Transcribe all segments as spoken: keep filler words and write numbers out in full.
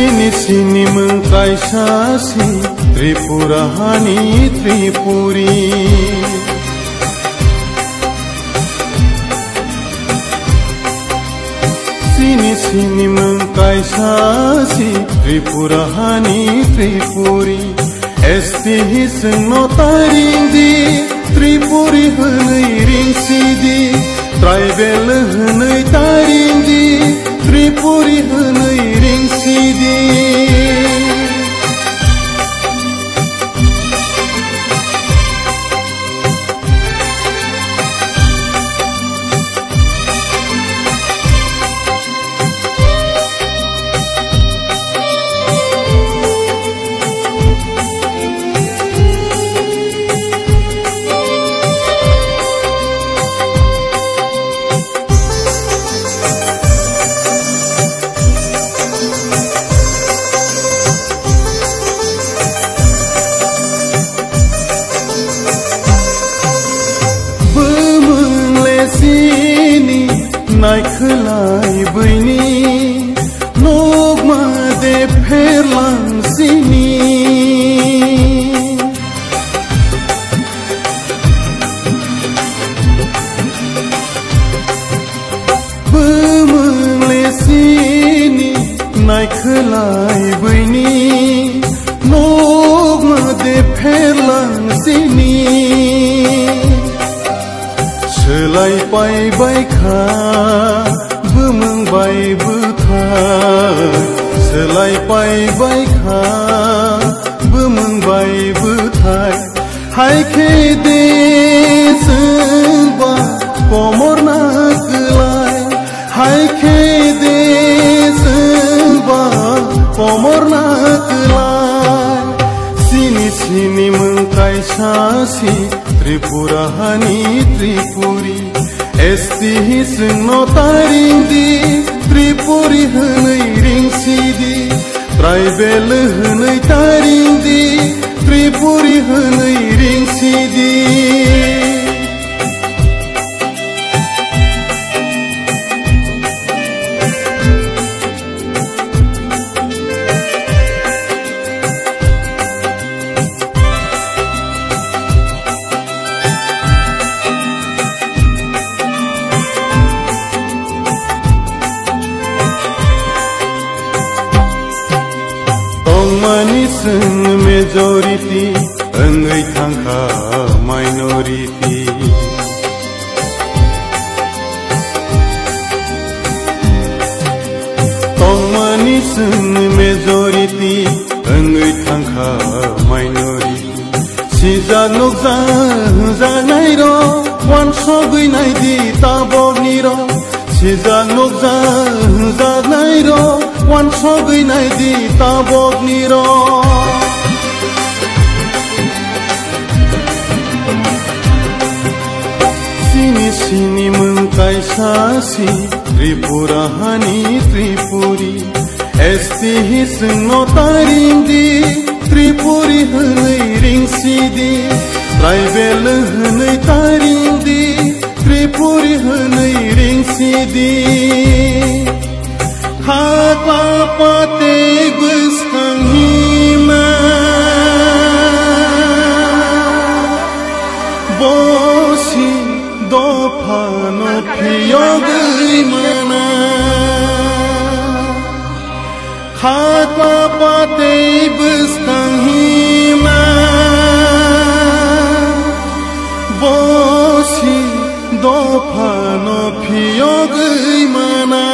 Chini sinimung kaisa si Tripura hani Tripuri. Chini sinimung kaisa si Tripura hani Tripuri. S T hi chwngno taring di, Tripuri hwnwi ring si di. Tribal hwnwi taring di, Tripuri hwnwi ring si di. Bumung le sini naikhwlai buini, nokma de pherlang sini. Bumung le sini naikhwlai buini, nokma de pherlang sini. Swlai pai bai kha bumung bai bwthai, swlai pai bai kha bumung bai bwthai. Hai khe de chwngba komor na kwlai, hai khe de chwngba komor na kwlai. Sini sinimung kaisa si Tripura hani Tripuri. S T hi chwngno taring di, Tripuri hwnwi ring si di. Tribal hwnwi taring di, Tripuri hwnwi ring si di. Tongmani chwng majority, wngwi thangkha minority. Tongmani chwng majority, wngwi thangkha minority. Sijak nukjak hwnjaknairok, wansogwi naidi taboknirok. Sijak nukjak hwnjaknairok, wansogwi naidi taboknirok. Sini sinimung kaisa si Tripura hani Tripuri. S T hi chwngno taring di, Tripuri hwnwi ring si di. Tribal hwnwi taring di, Tripuri hwnwi ring si di. Hakla patwi bwskang hima, bosi dophano phiyogwi mana. Hakla patwi bwskang hima, bosi dophano phiyogwi mana,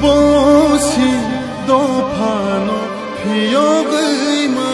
bosi dophano phiyogwi mana.